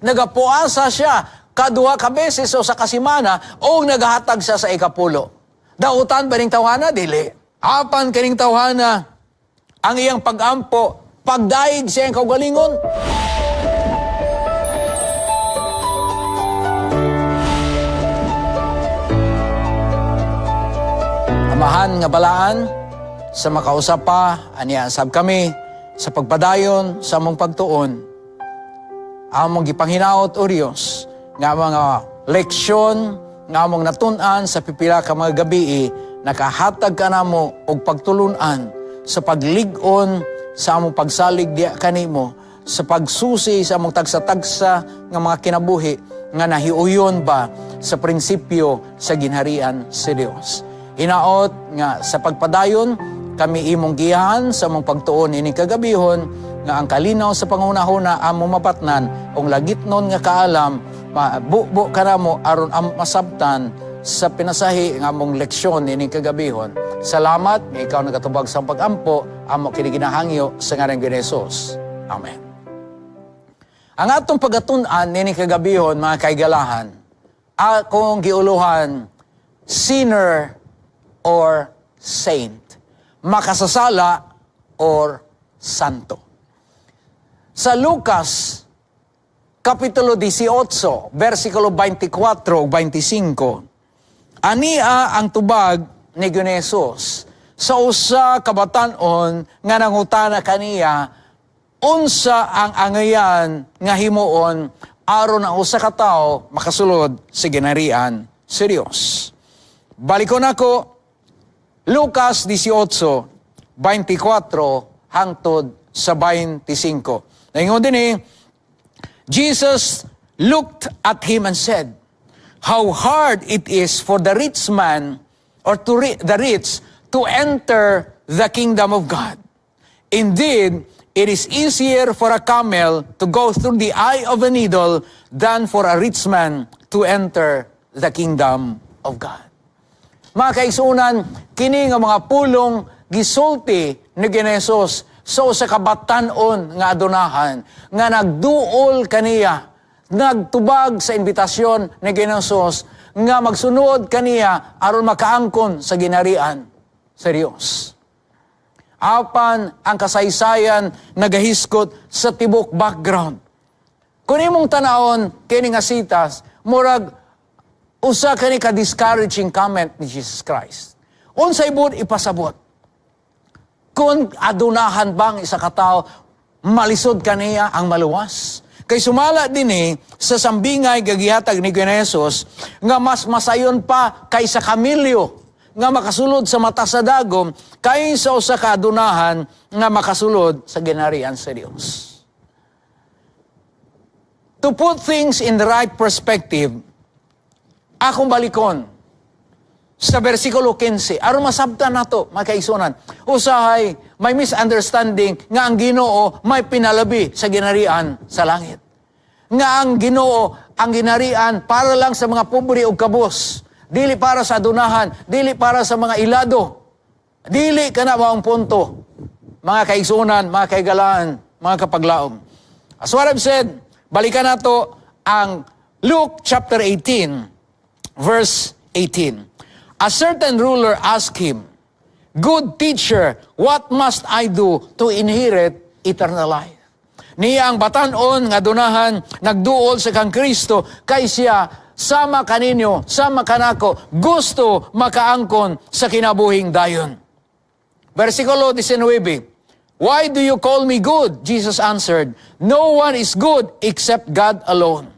Nagapuasa siya kaduha ka beses o sa kasimana o nagahatag siya sa ikapulo. Dautan ba ning tawhana? Dili. Apan kining tawhana, ang iyang pagampo, pagdaig sa iyang kaugalingon. Amahan nga balaan, sa makausap pa, aniya sab kami, sa pagpadayon sa among pagtuon, among gipanghinaot o Dios, nga mga leksyon, nga among natun-an sa pipila ka mga gabii, nakahatag ka namo og pagtulun-an sa paglig-on sa among pagsalig diya kanimo, sa pagsusi sa among tagsa-tagsa nga mga kinabuhi nga nahiuyon ba sa prinsipyo sa ginharian sa Dios. Hinaot nga sa pagpadayon kami imong giyahan sa among pagtuon ini kagabihon nga ang kalinaw sa panghunahuna among mapatnan ug lagitnon nga kaalam mabubo kanamo aron among masabtan sa pinasahi nga among leksyon ini kagabihon. Salamat nga ikaw nagatubag sa pag-ampo amo kini ginahangyo sa ngalan ni Jesus. Amen. Ang atong pagatun-an nini kagabihon, mga kaigalahan, akong giuluhan, sinner or saint, makasasala or santo. Sa Lucas, Kapitulo 18, versikulo 24 ug 25, ania ang tubag ni Jesus sa usa ka batan-on nga nangutana kaniya unsa ang angayan nga himuon aron ang usa ka tawo makasulod sa ginharian sa Dios. Balikon ako Lucas 18, 24 hangtod sa 25. Naingon din eh, Jesus looked at him and said, "How hard it is for the rich man or the rich to enter the kingdom of God. Indeed, it is easier for a camel to go through the eye of a needle than for a rich man to enter the kingdom of God." Mga kaigsuonan, kini nga mga pulong gisulti ni Jesus sa usa ka batan-on nga adunahan nga nagduol kaniya, nagtubag sa imbitasyon ni Jesus nga magsunod kaniya aron makaangkon sa ginharian sa Dios. Apan ang kasaysayan nagahiskot sa tibok background. Kung imong tanawon kini nga sitas, murag usa kani ka discouraging comment ni Jesus Christ. Unsay buot ipasabot? Kung adunahan bang isa ka tawo, malisod kaniya ang maluwas? Kay sumala din sa sambingay gagihatag ni Jesus nga mas masayon pa kaysa kamilyo nga makasulod sa mata sa dagom kaysa usa ka adunahan nga makasulod sa ginharian sa Dios. To put things in the right perspective, akong balikon sa versikulo 15, aron masabtan nato, mga kaigsuonan. Usahay may misunderstanding nga ang Ginoo may pinalabi sa ginharian sa langit. Nga ang Ginoo, ang ginharian para lang sa mga pobre ug kabos, dili para sa adunahan, dili para sa mga ilado. Dili kana maong punto, mga kaigsuonan, mga kaigalaan, mga kapaglaom. As what I've said, balikan nato ang Luke chapter 18, verse 18. A certain ruler asked him, "Good teacher, what must I do to inherit eternal life?" Niya ang batan-on nga adunahan nagduol sa kang Kristo kay siya sama kaninyo, sama kanako, gusto makaangkon sa kinabuhing dayon. Versikulo 19. "Why do you call me good?" Jesus answered, "No one is good except God alone."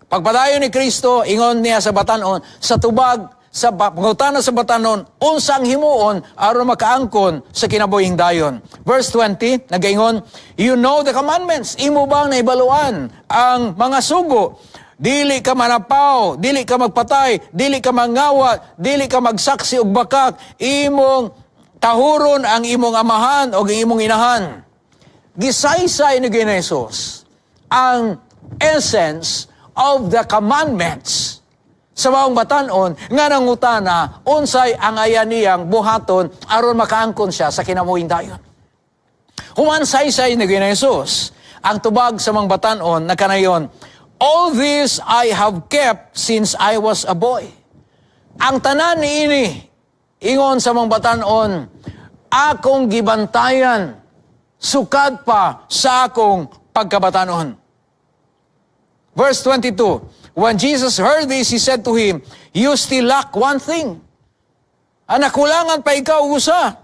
Pagpadayon ni Kristo, ingon niya sa batanon, sa tubag, sa pangutana sa batanon, unsang himuon aron makaangkon sa kinabuhing dayon. Verse 20, nagaingon, "You know the commandments." Imo bang naibaluan ang mga sugo? Dili ka manapaw, dili ka magpatay, dili ka mangawat, dili ka magsaksi og bakak, imong tahuron ang imong amahan o ang imong inahan. Gisaysay ni Jesus ang essence of the commandments sa maong batanon nga nangutana unsay ang ayan niyang buhaton aron makaangkon siya sa kinabuhing dayon. Human saysay ni Jesus Ang tubag sa mga batanon nakanayon, "All this I have kept since I was a boy." "Ang tanan niini," ingon sa mga batanon, "akong gibantayan sukad pa sa akong pagkabatanon." Verse 22, when Jesus heard this, he said to him, "You still lack one thing." Ah, nakulangan pa ikaw usa.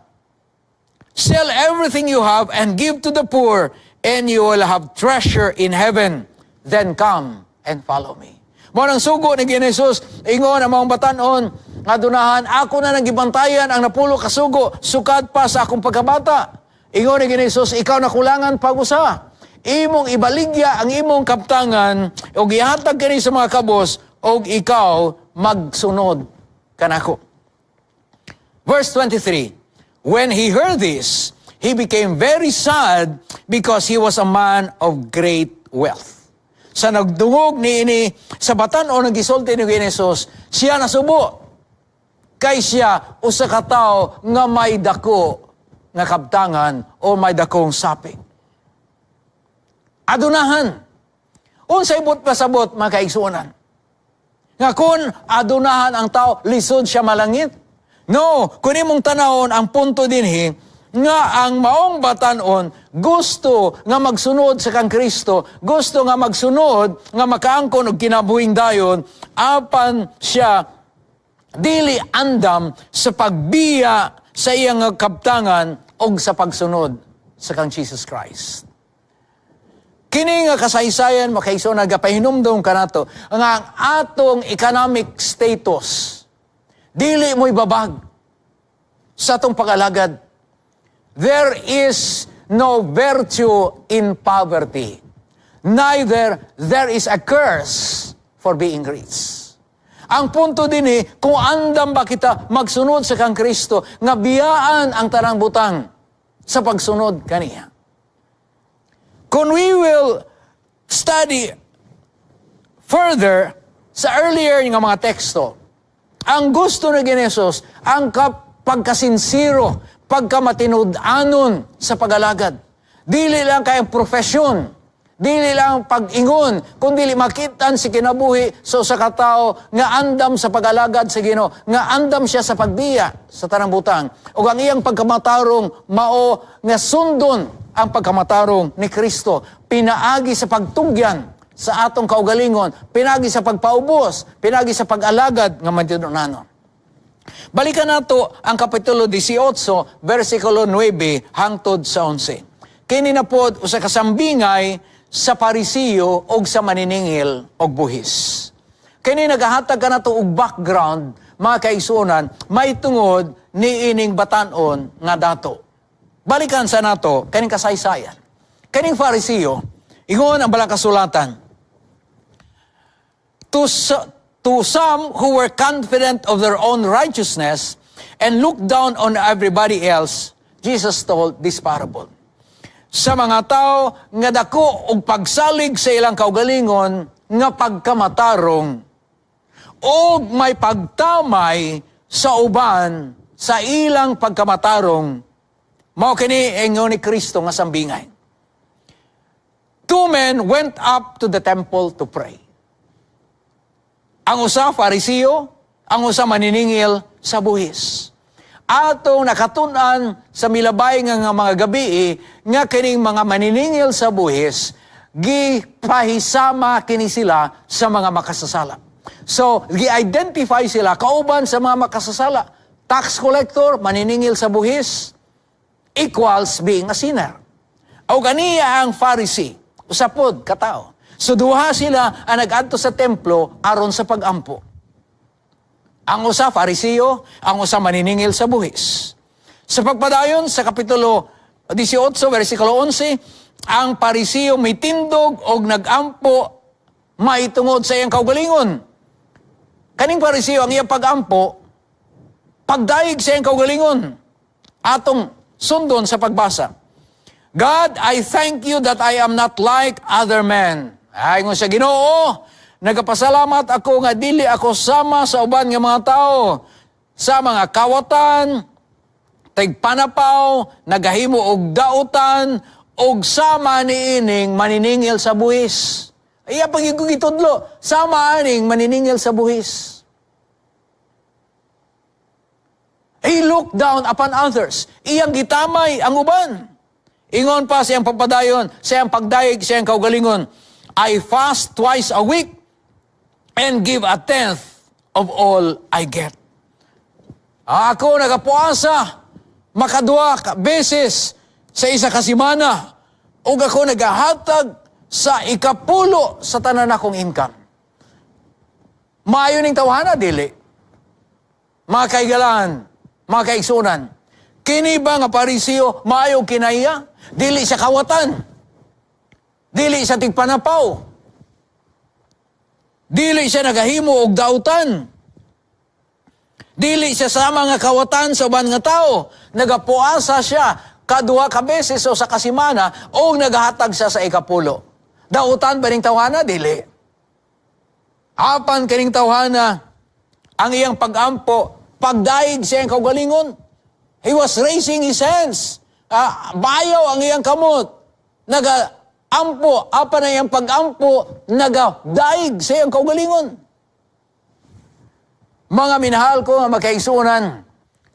"Sell everything you have and give to the poor, and you will have treasure in heaven. Then come and follow me." Mao nang sugo ni Jesus, ingon ang mga batanon, nga dunahan, "Ako na nang gibantayan ang 10 ka sugo, sukad pa sa akong pagkabata." Ingon ni Jesus, "Ikaw nakulangan pag usa. Imong ibaligya ang imong kaptangan, o gihatag kini sa mga kabos, og ikaw magsunod kanako." Verse 23, when he heard this, he became very sad because he was a man of great wealth. Sa nagdungog ni ini sa batan-on nga gisulti ni Jesus, siya nasubo. Kay siya usa ka tawo nga may dako nga kabtangan o may dakong saping. Adunahan. Unsay buot pasabot, mga kaigsuonan? Nga kung adunahan ang tao, lisod siya malangit? No, kung imong tanawon ang punto dinhi, nga ang maong batanon gusto nga magsunod sa kang Kristo, gusto nga magsunod nga makaangkon og kinabuhing dayon, apan siya dili andam sa pagbiya sa iyang kaptangan og sa pagsunod sa kang Jesus Christ. Kini nga kasaysayan, mga kaigsoon, nagapahinumdum kanato nga ang atong economic status dili mo'y babag sa atong pag-alagad. There is no virtue in poverty. Neither there is a curse for being rich. Ang punto din eh, kung andam ba kita magsunod sa kang Kristo, nga biyaan ang tanang butang sa pagsunod kaniya. Kung we will study further sa earlier nga mga teksto, ang gusto ni Jesus, ang pagkasinsiro, pagkamatinud-anon sa pag-alagad. Dili lang kayong profesyon, dili lang pag-ingon, kundi makitaan si kinabuhi sa usa ka tawo nga andam sa pag-alagad sa Ginoo, nga andam siya sa pagbiya sa tanang butang. Ug ang iyang pagkamatarong mao nga sundon ang pagkamatarong ni Kristo, pinaagi sa pagtugyan sa atong kaugalingon, pinaagi sa pagpaubos, pinaagi sa pag-alagad nga matinud-anon. Balikan nato ang Kapitulo 18, versikulo 9 hangtod sa 11. Kini na pod usa ka sambingay sa Parisiyo og sa maniningil og buhis. Kini nagahatag kanato og background, mga kaigsuonan, may tungod ni ining batanon nga dato. Balikan sa nato kaning kasaysayan. Kaning Parisiyo, ingon ang balang kasulatan, to some who were confident of their own righteousness and looked down on everybody else, Jesus told this parable. Sa mga tao nga dako og pagsalig sa ilang kaugalingon nga pagkamatarong og may pagtamay sa uban sa ilang pagkamatarong, mao kini ingon ni Kristo nga sambingay. Two men went up to the temple to pray. Ang usa Farisiyo, ang usa maniningil sa buhis. Atong nakatun-an sa milabay nga mga gabi nga kining mga maniningil sa buhis gipahisama kini sila sa mga makasasala. So, gi-identify sila kauban sa mga makasasala. Tax collector, maniningil sa buhis, equals being a sinner. O ganiya ang Pharisee, usa pod katao. So duha sila ang nag-adto sa templo aron sa pagampo. Ang usa Farisiyo, ang usa maniningil sa buhis. Sa pagpadayon sa Kapitulo 18, versikulo 11, ang Parisiyo mitindog og nagampo maitungod sa iyang kaugalingon. Kaning Parisiyo, ang iyang pagampo, pagdayeg sa iyang kaugalingon. Atong sundon sa pagbasa. "God, I thank you that I am not like other men." Ay, ingon siya, "Ginoo, nagapasalamat ako nga dili ako sama sa uban nga mga tao, sa mga kawatan, tigpanapaw, nagahimo og dautan, Og sama niining maniningil sa buhis. Iya pag gitudlo, sama aning maniningil sa buhis. He looked down upon others. Iyang gitamay ang uban. Ingon pa siyang pagpadayon, siyang pagdayeg, siyang kaugalingon, "I fast twice a week and give a tenth of all I get." Ako nagapuasa makaduha ka beses sa isa ka semana ug ako nagahatag sa ikapulo sa tanan akong income. Maayo ning tawhana, dili? Mga kaigalan, mga kaigsunan, kini ba nga Pariseo maayo kinaiya? Dili siya kawatan. Dili siya tigpanapaw. Dili siya nagahimo og dautan. Dili siya sama nga kawatan sa uban nga tao. Nagapuasa siya kaduha ka beses o sa kasimana o nagahatag siya sa ikapulo. Dautan ba ning tawhana? Dili. Apan kining tawhana, ang iyang pagampo, pagdaig sa iyang kaugalingon. He was raising his hands. Bayaw ang iyang kamot. Nagaampo, apan ang iyang pagampo, nagadaig sa iyang kaugalingon. Mga minahal ko nga magkaigsuonan,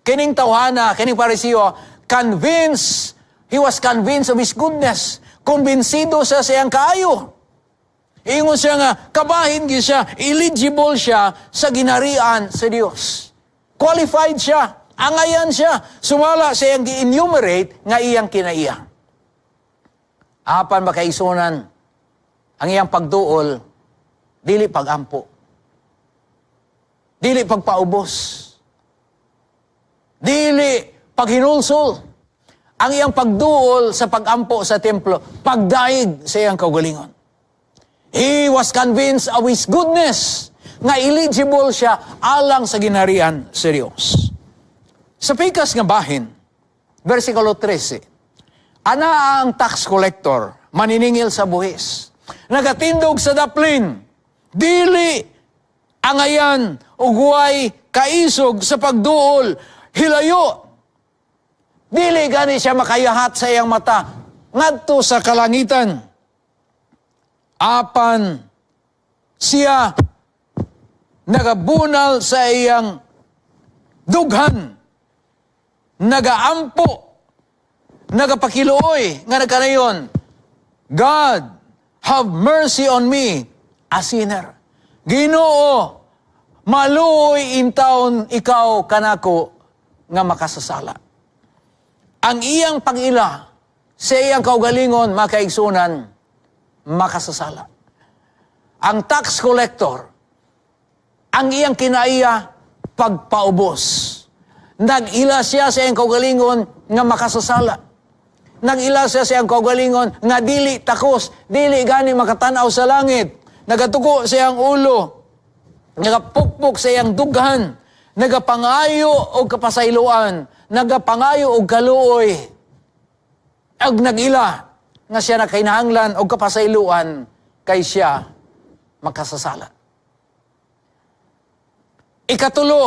kining tawhana, kining Pariseo, convinced, he was convinced of his goodness. Kumbinsido siya sa iyang kaayo. Ingon siya nga, kabahin gyud siya, eligible siya sa ginarian sa Dios. Qualified siya, angayan siya, sumala sa iyang gi-enumerate nga iyang kinaiya. Apan makaigsuonan, ang iyang pagduol, dili pagampo. Dili pagpaubos. Dili paghinulsol. Ang iyang pagduol sa pagampo sa templo, pagdaig sa iyang kaugalingon. He was convinced of his goodness, nga eligible siya alang sa ginharian sa Dios. Sa pikas nga bahin, versikulo 13, ana ang tax collector, maniningil sa buhis, nagatindog sa daplin, dili angayan ug way kaisog sa pagduol, hilayo. Dili gani siya makayahat sa iyang mata ngadto sa kalangitan. Apan siya nagabunal sa iyang dughan, nagaampo, nagapakiluoy, nga nagkanayon, "God, have mercy on me, a sinner." Ginoo, maluoy intawon ikaw kanako nga makasasala. Ang iyang pag-ila sa iyang kaugalingon, makaigsunan, makasasala. Ang tax collector, ang iyang kinaiya, pagpaubos. Nag-ila siya sa iyang kaugalingon nga makasasala. Nag-ila siya sa iyang kaugalingon nga dili takos, dili gani makatanaw sa langit. Nagatuko sa iyang ulo, nagapukpok sa iyang dughan, nagapangayo og kapasayloan, nagapangayo og kaluoy. Ag nag-ila nga siya nakainahanglan og kapasayloan kay siya makasasala. Ikatulo,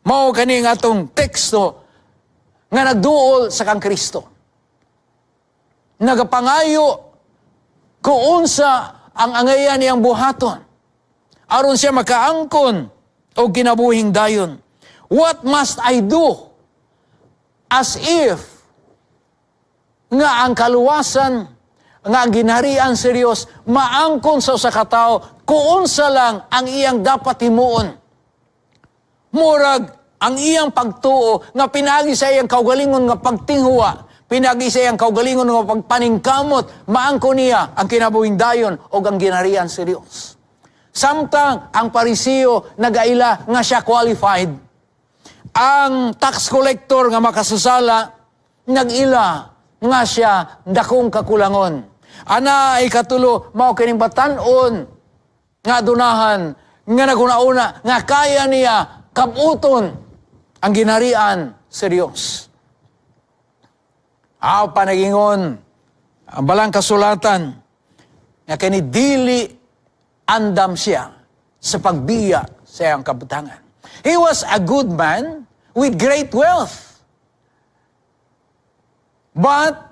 mao kani nga atong teksto nga nagduol sa kang Kristo. Nagapangayo kung unsa ang angayan niyang buhaton aron siya makaangkon og kinabuhing dayon. "What must I do?" As if nga ang kaluwasan, nga ang ginharian sa Dios maangkon sa usa ka tawo kung unsa lang ang iyang dapat himuon. Murag ang iyang pagtuo nga pinagi sa iyang kaugalingon nga pagtinghuwa, pinagi sa iyang kaugalingon nga pagpaningkamot, maangkon niya ang kinabuhing dayon o ang ginharian sa Dios. Samtang ang Pariseo nagaila nga siya qualified. Ang tax collector nga makasasala nag-ila nga siya dakong kakulangon. Ana ay katulo, mao kining batan-on nga adunahan nga naguna-una nga kaya niya kabuton ang ginharian sa Dios. Aw panagingon ang balang kasulatan nga kini dili andam siya sa pagbiya sa iyang kabutangan. He was a good man with great wealth. But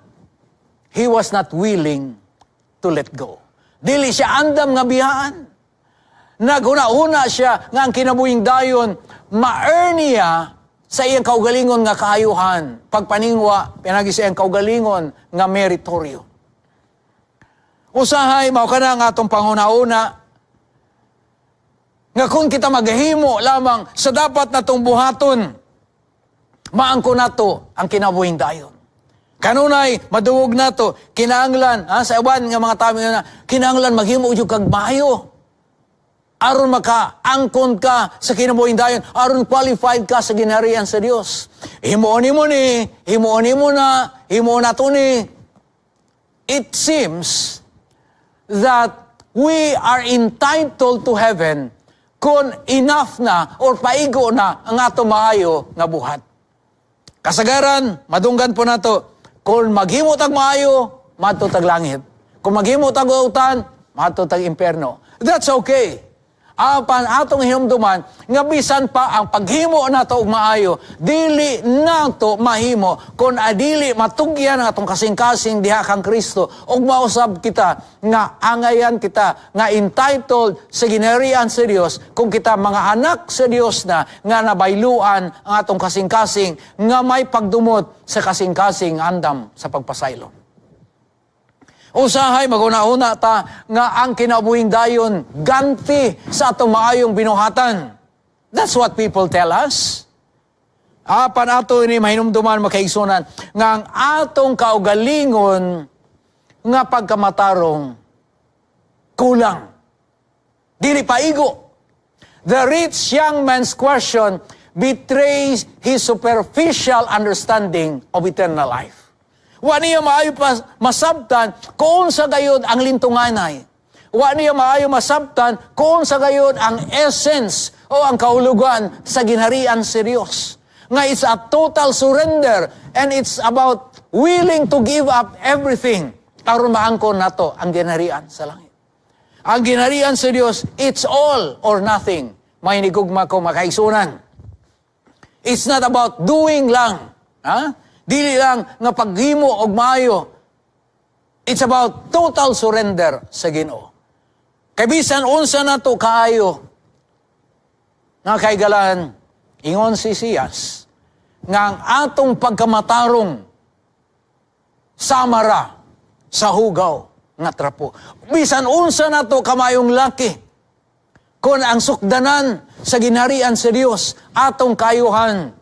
He was not willing to let go. Dili siya andam nga biyaan. Naghuna-huna siya nga ang kinabuhing dayon ma-earn niya sa iyang kaugalingon nga kaayuhan, pagpaningwa, pinagi sa iyang kaugalingon nga meritoryo. Usahay, mao kana nga atong panghuna-huna, nga kung kita maghimo lamang sa dapat natong buhaton, maangko nato ang kinabuhing dayon. Kanunay, madungog nato, kinahanglan, ha, sa uban nga mga tao na, kinahanglan maghimo jud kag maayo aron maka-angkon ka sa kinabuhing dayon, aron qualified ka sa ginharian sa Dios. Himuon nimo ni, himuon nimo na, himuon nato ni. It seems that we are entitled to heaven kung enough na or paigo na ang ato maayo nga buhat. Kasagaran, madunggan po nato, kung maghimo tag maayo, madto tag langit. Kung maghimo tag utan, madto tag impyerno. That's okay. Apan atong hinumduman nga bisan pa ang paghimo nato og maayo, dili nato mahimo kung adili matugyan ang atong kasing-kasing diha kang Kristo ug mausab kita nga angayan kita nga entitled sa ginharian sa Dios kung kita mga anak sa Dios na nga nabayluan ang atong kasing-kasing nga may pagdumot sa kasing-kasing andam sa pagpasaylo. Usahay maghuna-huna ta nga ang kinabuhing dayon ganti sa atong maayong binuhatan. That's what people tell us. Apan ato ini mahinumduman, mga kaigsunan, nga ang atong kaugalingon nga pagkamatarong kulang. Dili paigo. The rich young man's question betrays his superficial understanding of eternal life. Wa niya maayo pa masabtan kung unsa gayud ang lintunganay. Wa niya maayo masabtan kung unsa gayud ang essence o ang kahulugan sa ginharian sa Dios. Nga it's a total surrender and it's about willing to give up everything aron maangkon nato ang ginharian sa langit. Ang ginharian sa Dios, it's all or nothing. Mga hinigugma ko, mga kaigsunan. It's not about doing lang. Ha? Dili lang nga paghimo og maayo. It's about total surrender sa Ginoo. Kay bisan unsa nato kaayo nga kaigalan, ingon si Isaias, nga ang atong pagkamatarong sama ra sa hugaw nga trapo. Bisan unsa nato kamayong laki, kung ang sukdanan sa ginharian sa Dios atong kayuhan,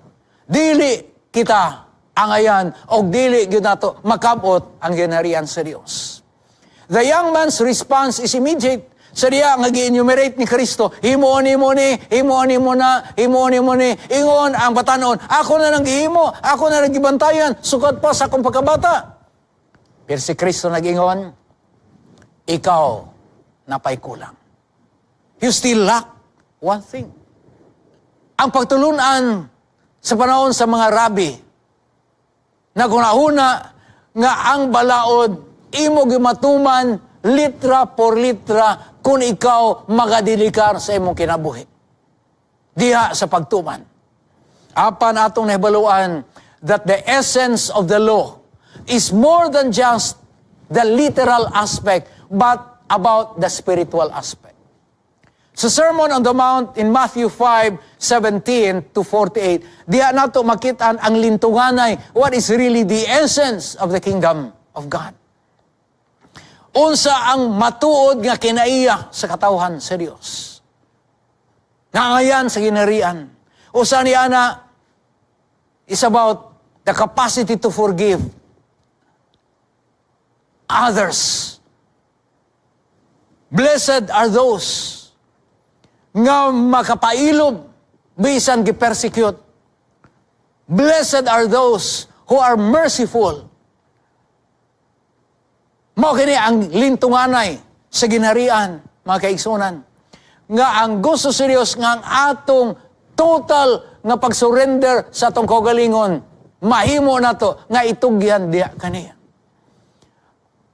dili kita angayan og dili gyud nato makabot ang ginharian sa Dios. The young man's response is immediate. Sa diya nga gi-enumerate ni Kristo, himuon nimo ni, himuon nimo na, himuon nimo ni, ingon ang batanon, "Ako na nang gihimo, ako na nang gibantayan, sukad pa sa akong pagkabata." Pero si Kristo nag-ingon, "Ikaw napay kulang. You still lack one thing." Ang pagtulunan sa panahon sa mga rabi, naghuna-huna nga ang balaod imo gimatuman litra por litra kung ikaw magadedikar sa imong kinabuhi diha sa pagtuman. Apan atong nahibaluan that the essence of the law is more than just the literal aspect but about the spiritual aspect. Sa Sermon on the Mount in Matthew 5:17 to 48, diha nato makitaan ang lintunganay, what is really the essence of the kingdom of God. Unsa ang matuod nga kinaiya sa katawhan sa Dios nga angayan sa ginharian. Usa ni ana is about the capacity to forgive others. Blessed are those nga makapailob bisan gi-persecute. Blessed are those who are merciful. Mao kini ang lintunganay sa ginharian, mga kaigsunan. Nga ang gusto sa Dios nga ang atong total nga pag-surrender sa atong kaugalingon, mahimo nato nga itugyan diha kaniya.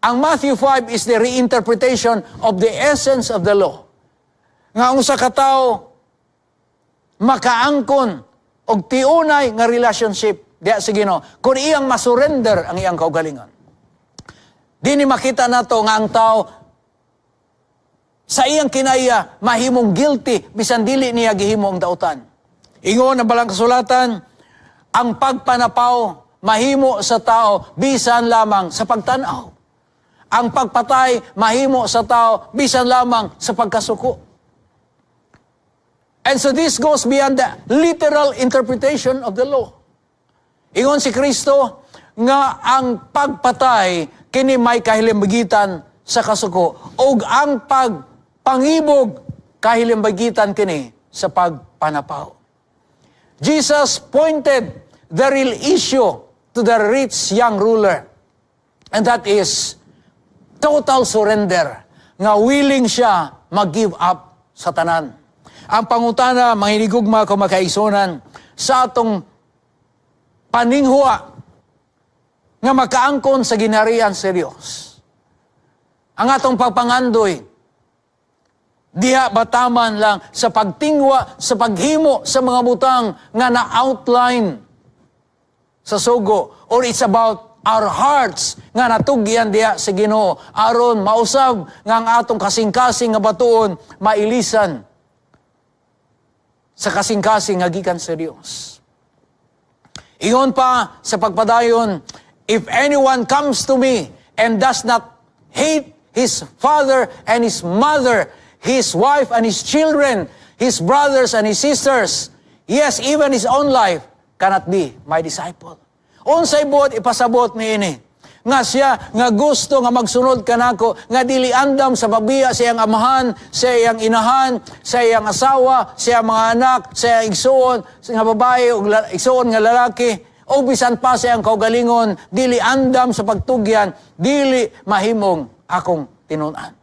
Ang Matthew 5 is the reinterpretation of the essence of the law. Nga ang usa ka tawo makaangkon og tiunay nga relationship diha sa Ginoo kung iyang masurrender ang iyang kaugalingon. Dini makita nato nga ang tao sa iyang kinaiya mahimong guilty bisan dili niya gihimo ang dautan. Ingon ang Balang Kasulatan, ang pagpanapaw mahimo sa tao bisan lamang sa pagtan-aw. Ang pagpatay mahimo sa tao bisan lamang sa pagkasuko. And so this goes beyond the literal interpretation of the law. Ingon si Kristo nga ang pagpatay kini may kahilimbagitan sa kasuko ug ang pagpangibog kahilimbagitan kini sa pagpanapaw. Jesus pointed the real issue to the rich young ruler. And that is total surrender, nga willing siya mag-give up sa tanan. Ang pangutana, mga hinigugma ko makaigsuonan, sa atong paninghuwa nga makaangkon sa ginharian sa Dios, ang atong pagpangandoy, diha bataman lang sa pagtingwa, sa paghimo sa mga butang nga na-outline sa sugo, or it's about our hearts nga natugyan diha sa Ginoo aron mausab nga ang atong kasing-kasing nga batuon mailisan sa kasing-kasing nga gikan sa Dios? Ingon pa sa pagpadayon, "If anyone comes to me and does not hate his father and his mother, his wife and his children, his brothers and his sisters, yes, even his own life, cannot be my disciple." Unsay buot ipasabot niini? Nga siya nga gusto nga magsunod kanako nga dili andam sa pagbiya sa iyang amahan, sa iyang inahan, sa iyang asawa, sa iyang mga anak, sa iyang igsuon nga babae ug igsuon nga lalaki, o bisan pa sa iyang kaugalingon, dili andam sa pagtugyan, dili mahimong akong tinun-an.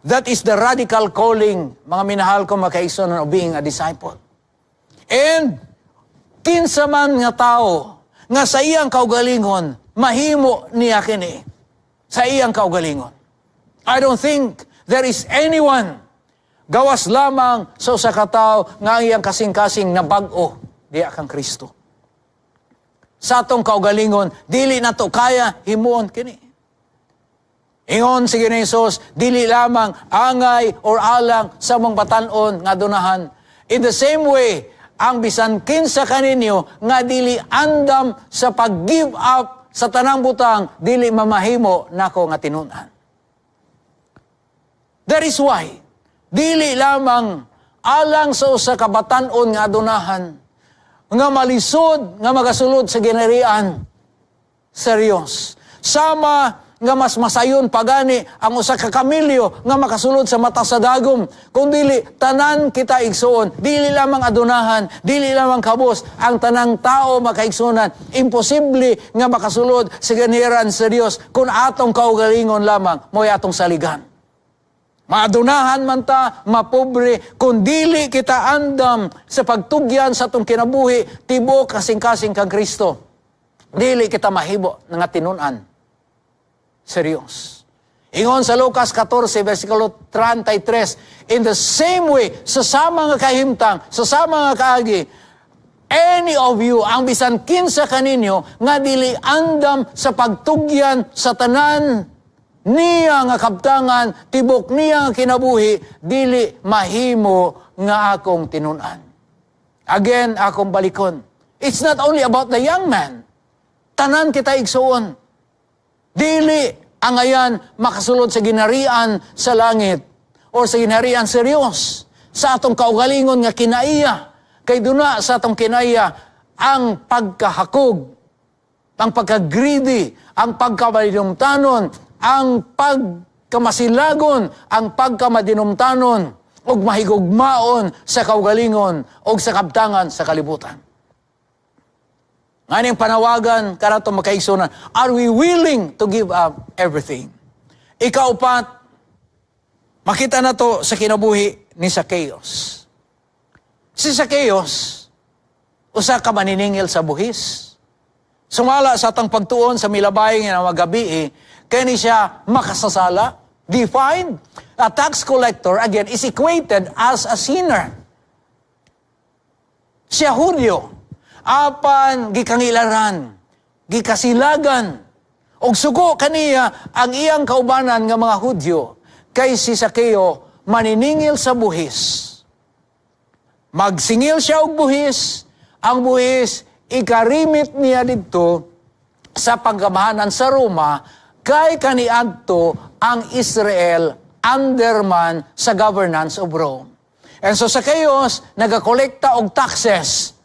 That is the radical calling, mga minahal ko makaigsuonan, of being a disciple. And kinsa man nga tao nga sa iyang kaugalingon mahimo niya kini sa iyang kaugalingon. I don't think there is anyone gawas lamang sa usa ka tawo nga ang iyang kasing-kasing nabag-o diha kang Kristo. Sa atong kaugalingon, dili nato kaya himuon kini. Ingon si Ginoong Hesus, dili lamang angay or alang sa mong batan-on nga adunahan. In the same way, ang bisan kinsa kaninyo nga dili andam sa pag-give up sa tanang butang, dili mamahimo nako nga tinun-an. That is why, dili lamang alang sa usa ka batan-on nga adunahan, nga malisod nga magasulod sa ginharian sa Diyos. Sama nga mas masayon pagani ang usa ka kamilyo nga makasulod sa mata sa dagom. Kung dili tanan kita igsuon, dili lamang adunahan, dili lamang kabos, ang tanang tao, makaigsuonan, imposible nga makasulod sa ginharian sa Dios kung atong kaugalingon lamang mo'y atong saligan. Maadunahan man ta, mapobre, kung dili kita andam sa pagtugyan sa atong kinabuhi, tibuok kasing-kasing kang Kristo, dili kita mahibo nga tinun-an sa Diyos. Ingon sa Lucas 14, versikulo 33, in the same way, sa sama nga kahimtang, sa sama nga kaagi, any of you, ang bisan kinsa kaninyo, nga dili andam sa pagtugyan sa tanan niya nga kabtangan, tibok niya nga kinabuhi, dili mahimo nga akong tinun-an. Again, akong balikon. It's not only about the young man. Tanan kita igsuon. Dili angayan makasulod sa ginharian sa langit or sa ginharian sa Diyos sa atong kaugalingon nga kinaiya. Kay duna sa atong kinaiya ang pagkahakog, ang pagka-greedy, ang pagkamadinumtanon, ang pagkamasilagon, ang pagkamadinumtanon, ug mahigugmaon sa kaugalingon ug sa kabtangan sa kalibutan. Nganing panawagan kanato, makaigsuonan, are we willing to give up everything? Ikaupat, makita nato sa kinabuhi ni Zacchaeus. Si Zacchaeus, usa ka maniningil sa buhis. Sumala sa atong pagtuon sa milabay nga magabii, kani siya makasasala, defined. A tax collector, again, is equated as a sinner. Siya Hudyo, apan gikangilaran, gikasilagan, Og suko kaniya ang iyang kaubanan nga mga Hudyo kay si Sakeo maniningil sa buhis. Magsingil siya og buhis, ang buhis ikarimit niya didto sa panggamhanan sa Roma kay kaniadto ang Israel under man sa governance of Rome. And so Zacchaeus nagakolekta og taxes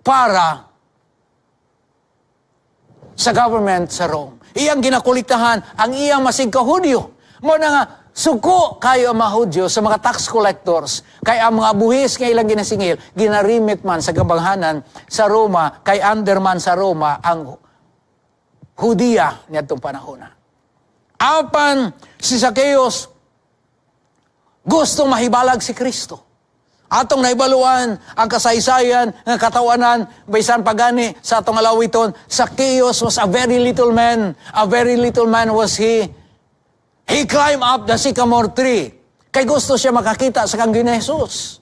para sa government sa Rome. Iyang ginakolektahan ang iyang masig ka Hudyo. Mao na nga, suko kayo ang mga Hudyo sa mga tax collectors, kay ang mga buhis nga ilang ginasingil, ginarimit man sa gamhanan sa Roma, kay under man sa Roma ang Hudiya niadtong panahon. Apan si Zacchaeus gusto mahibalag si Kristo. Atong naibaluan ang kasaysayan nga katawanan bisan pagani sa atong alawiton. Zacchaeus was a very little man. A very little man was he. He climbed up the sycamore tree. Kay gusto siya makakita sa kang Ginoong Jesus.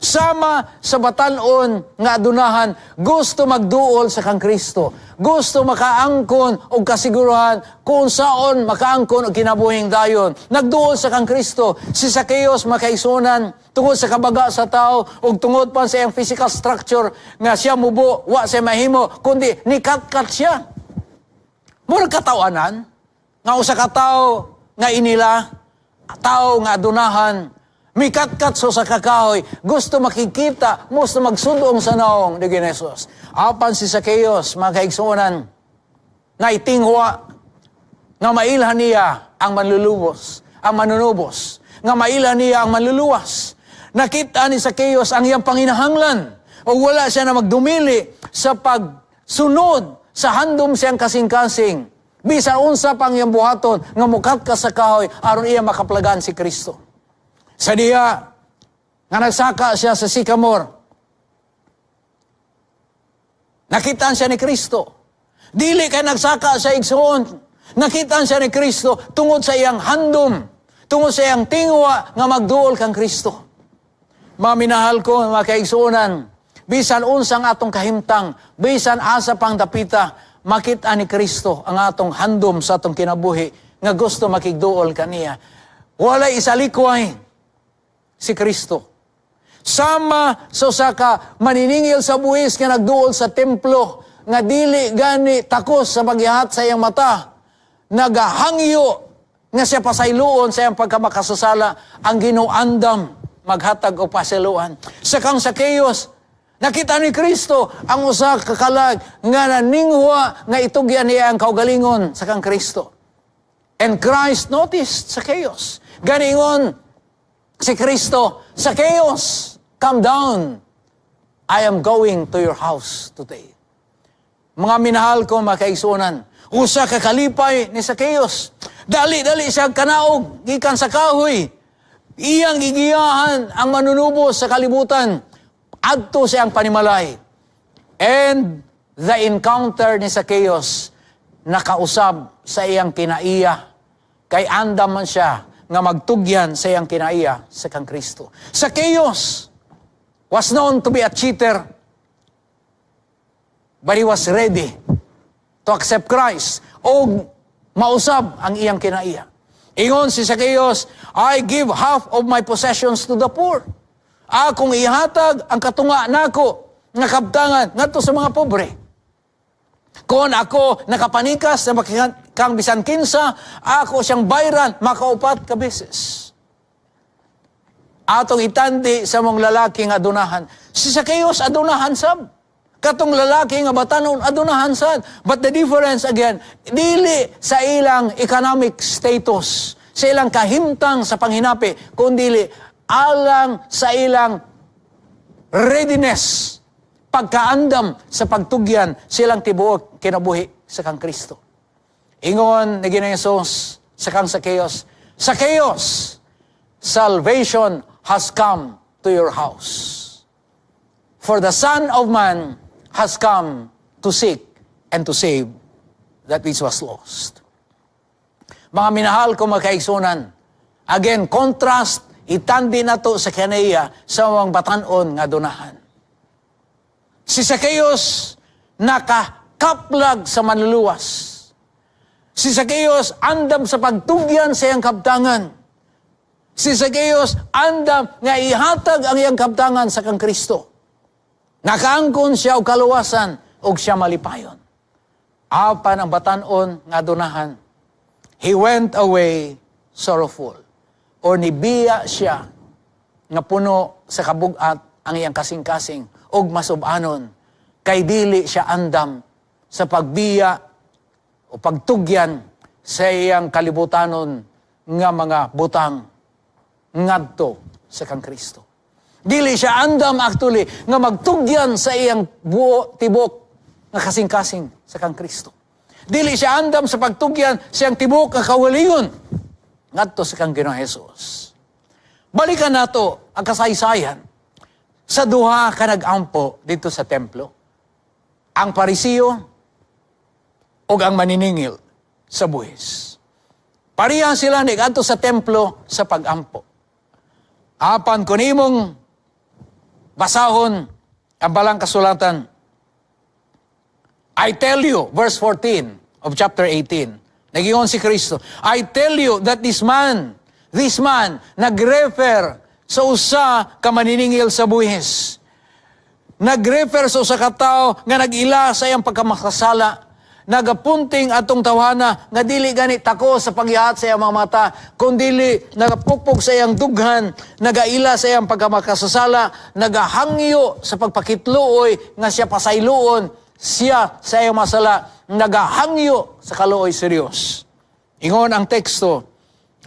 Sama sa batanon nga adunahan, gusto magduol sa kang Kristo. Gusto makaangkon og kasiguruhan kung saon makaangkon og kinabuhing dayon. Nagduol sa kang Kristo. Si Zacchaeus, makaigsuonan, tungod sa kabaga sa tao ug tungod pa sa iyang physical structure nga siya mubo, wa siya mahimo kundi nikatkat siya. Murag katawanan nga usa ka tawo nga inila, tao nga adunahan, mikatkat sa usa ka kahoy, gusto makikita, gusto magsudong sa naong ni Jesus. Apan si Zacchaeus, mga kaigsuonan, naitingwa nga mailhan niya ang manlulubos, ang manunubos, nga mailhan niya ang manluluwas. Nakita ni Zacchaeus ang iyang panginahanglan o wala siya na magdumili sa pagsunod sa handom siyang kasing-kasing. Bisan unsa pang iyang buhaton nga mukatkat sa kahoy aron iya makaplagan si Kristo. Sa diha nga nagsaka siya sa sycamore, nakitaan siya ni Kristo. Dili kay nagsaka siya, igsoon. Nakitaan siya ni Kristo tungod sa iyang handom, tungod sa iyang tingwa nga magduol kang Kristo. Mga minahal ko, mga kaigsuonan, bisan unsang atong kahimtang, bisan asa pang dapita, makita ni Kristo ang atong handom sa atong kinabuhi nga gusto makigduol kaniya. Walay isalikway si Kristo. Sama sa usa ka maniningil sa buwis nga nagduol sa templo nga dili gani takos sa pagyahat sa iyang mata, nagahangyo nga siya pasayloon sa iyang pagkamakasasala, ang Ginoo andam maghatag og pasayloan. Sa kang Zacchaeus, nakita ni Kristo ang usa ka kalag nga naninghwa nga itugyan niya ang kaugalingon sa kang Kristo. And Christ noticed Zacchaeus. Ganingon si Kristo, "Zacchaeus, come down. I am going to your house today." Mga minahal ko, mga kaigsuonan, usa ka kalipay ni Zacchaeus. Dali-dali siya kanaog, gikan sa kahoy. Iyang gigiyahan ang manunubos sa kalibutan. Adto siyang panimalay. And the encounter ni Zacchaeus nakausab sa iyang kinaiya. Kay andam man siya nga magtugyan sa iyang kinaiya sa kang Kristo. Zacchaeus was known to be a cheater, but he was ready to accept Christ o mausab ang iyang kinaiya. Ingon si Zacchaeus, "I give half of my possessions to the poor. Akong ihatag ang katunga nako nga kabtangan ngadto sa mga pobre. Kung ako nakapanikas na kang bisan kinsa, ako siyang bayran makaupat ka beses." Atong itandi sa mong lalaki nga adunahan. Si Zacchaeus adunahan sab. Katong lalaki nga batanon adunahan sad. But the difference again, dili sa ilang economic status, sa ilang kahimtang sa panghinapi, kundi alang sa ilang readiness, pagkaandam sa pagtugyan silang tibuok kinabuhi sa kang Kristo. Ingon ni Ginoong Hesus sa kang Zacchaeus, "Zacchaeus, salvation has come to your house. For the Son of Man has come to seek and to save that which was lost." Mga minahal ko, mga kaigsuonan, again, contrast, itandi na to sa kaniya sa mga batanon nga adunahan. Si Zacchaeus nakakaplag sa manluluwas. Si Zacchaeus andam sa pagtugyan sa iyang kabtangan. Si Zacchaeus andam nga ihatag ang iyang kabtangan sa kang Kristo. Nakaangkon siya og kaluwasan ug siya malipayon. Apan ang batan-on nga adunahan, he went away sorrowful. Or nibiya siya nga puno sa kabugat ang iyang kasing-kasing ug masub-anon kay dili siya andam sa pagbiya o pagtugyan sa iyang kalibutanon nga mga butang ngadto sa kang Kristo. Dili siya andam actually nga magtugyan sa iyang buo tibok nga kasing-kasing sa kang Kristo. Dili siya andam sa pagtugyan sa iyang tibok nga kaugalingon ngadto sa kang Ginoong Jesus. Balikan nato ang kasaysayan sa duha ka nag-ampo dito sa templo. Ang Parisiyo ug ang maniningil sa buhis. Pareha sila niadto sa templo sa pag-ampo. Apan kung imong basahon ang balang kasulatan, I tell you, verse 14 of chapter 18, nagingon si Kristo, "I tell you that this man," nag-refer sa usa ka maniningil sa buhis. Nag-refer sa usa ka tawo nga nag-ila sa iyang pagkamakasala. Nagapunting atong tawhana nga dili gani tako sa pagyahat sa iyang mga mata, kundili nagapukpok sa iyang dughan, nagaila sa iyang pagkamakasasala, nagahangyo sa pagpakitluoy nga siya pasayloon siya sa iyang masala, nagahangyo sa kaluoy sa Dios. Ingon ang teksto,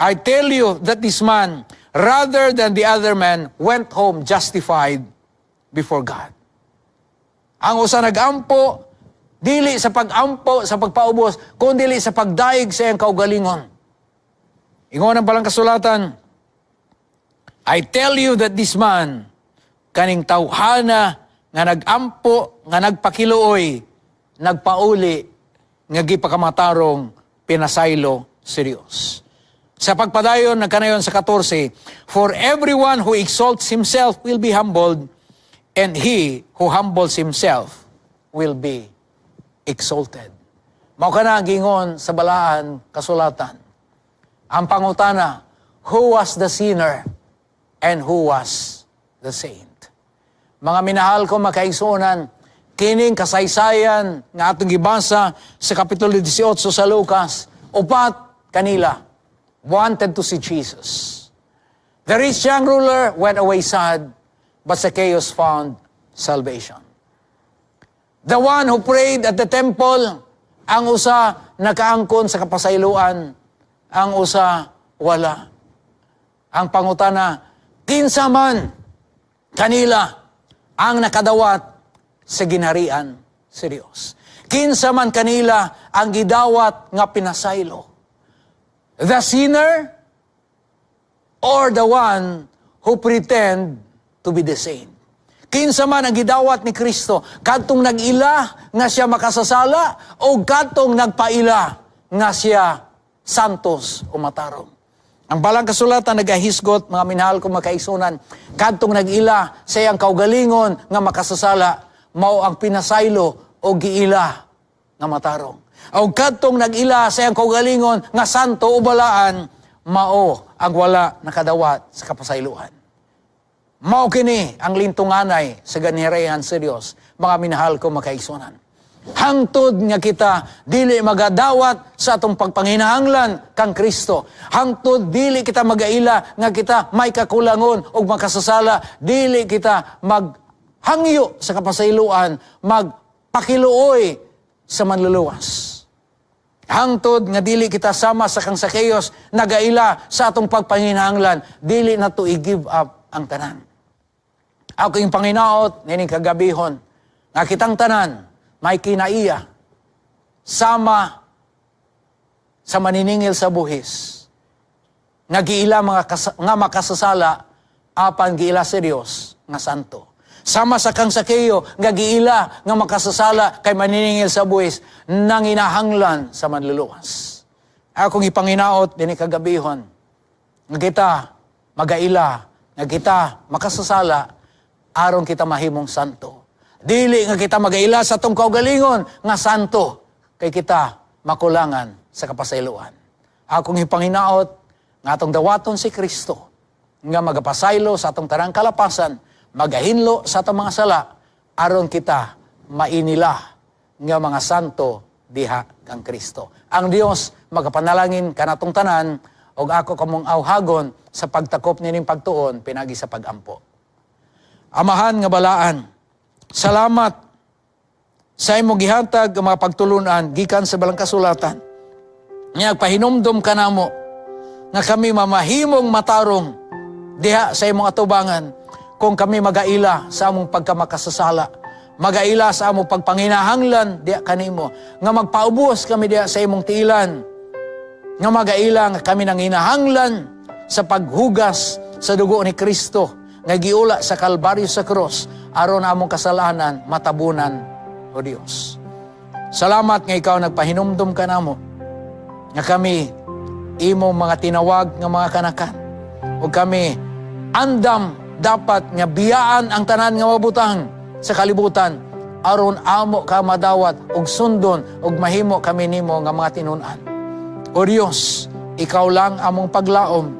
"I tell you that this man, rather than the other man, went home justified before God." Ang usa nagampo, dili sa pagampo sa pagpaubos, kundi sa pagdayeg sa iyang kaugalingon. Ingon ang balang kasulatan, "I tell you that this man," kaning tawhana nga nagampo, nga nagpakiluoy, nagpauli, nga gipakamatarong, pinasaylo si Dios. Sa pagpadayon, nagkanayon sa 14, "For everyone who exalts himself will be humbled, and he who humbles himself will be exalted." Mao kana gingon sa balaan kasulatan. Ang pangutana, who was the sinner and who was the saint? Mga minahal ko makaigsuonan, kining kasaysayan nga atong gibasa sa Kapitulo 18 sa Lucas, upat kanila wanted to see Jesus. The rich young ruler went away sad, but Zacchaeus found salvation. The one who prayed at the temple, ang usa nakaangkon sa kapasayloan, ang usa wala. Ang pangutana, kinsa man kanila ang nakadawat sa ginharian sa Dios? Kinsa man kanila ang gidawat nga pinasaylo? The sinner or the one who pretend to be the saint? Kinsa man ang gidawat ni Kristo, kadtong nag-ila nga siya makasasala o kadtong nagpaila nga siya santos o matarong? Ang balang kasulatan nagahisgot, mga minahal ko makaigsuonan, kadtong nag-ila sa iyang kaugalingon nga makasasala, mao ang pinasaylo o giila nga matarong. O kadtong nag-ila sa iyang kaugalingon nga santo o balaan, mao ang wala nakadawat sa kapasayloan. Mao kini ang lintunganay sa ginharian sa Dios, mga minahal ko makaigsuonan. Hangtod nga kita dili magadawat sa atong pagpanginahanglan kang Kristo. Hangtod dili kita magaila nga kita may kakulangon ug makasasala, dili kita maghangyo sa kapasayloan, magpakiluoy sa manluluwas. Hangtod nga dili kita sama sa kang Zacchaeus nagaila sa atong pagpanginahanglan, dili na to i-give up ang tanan. Ako yung panginaot nining kagabihon nga kitang tanan may kinaiya sama sa maniningil sa buhis nga giila nga makasasala apan giila sa Dios nga santo. Sama sa kang Sakeo nga giila nga makasasala kay maniningil sa buhis nanginahanglan sa manluluwas. Akong ipanginaot dinhi kagabihon nga kita magaila nga kita makasasala aron kita mahimong santo. Dili nga kita magaila sa atong kaugalingon nga santo kay kita makulangan sa sa kapasayloan. Akong ipanginaot nga atong dawaton si Kristo nga magapasaylo sa atong tanang kalapasan, magahinlo sa atong mga sala, aron kita mainila nga mga santo diha kang Kristo. Ang Dios magapanalangin kanatong tanan ug ako kamong awhagon sa pagtakop nining pagtuon pinagi sa pagampo. Amahan nga balaan, salamat sa imong gihatag ang mga pagtulunan gikan sa balang kasulatan. Nga pahinumdom kanamo nga kami mamahimong matarong diha sa imong atubangan kung kami magaila sa among pagkamakasasala, magaila sa among pagpanginahanglan diha kanimo, nga magpaubos kami diha sa imong tiilan, nga magaila nga kami nanginahanglan sa paghugas sa dugo ni Kristo nga giula sa Kalbaryo sa cross aron among kasalanan matabunan, O Dios. Salamat nga ikaw nagpahinumdum kanamo nga kami imong mga tinawag nga mga kanakan ug kami andam dapat nga biyaan ang tanan nga mabutang sa kalibutan aron amo ka madawat ug sundon ug mahimo kami nimo nga mga tinun-an. O Dios, ikaw lang among paglaom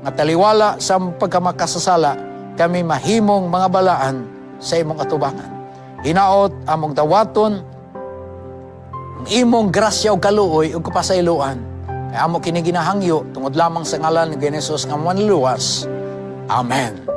nga taliwala sa among pagkamakasasala kami mahimong mga balaan sa imong atubangan. Hinaot among dawaton ang imong grasya ug kaluoy ug kapasayloan. Kay amo kini ginahangyo tungod lamang sa ngalan ni Jesus nga manluwas. Amen.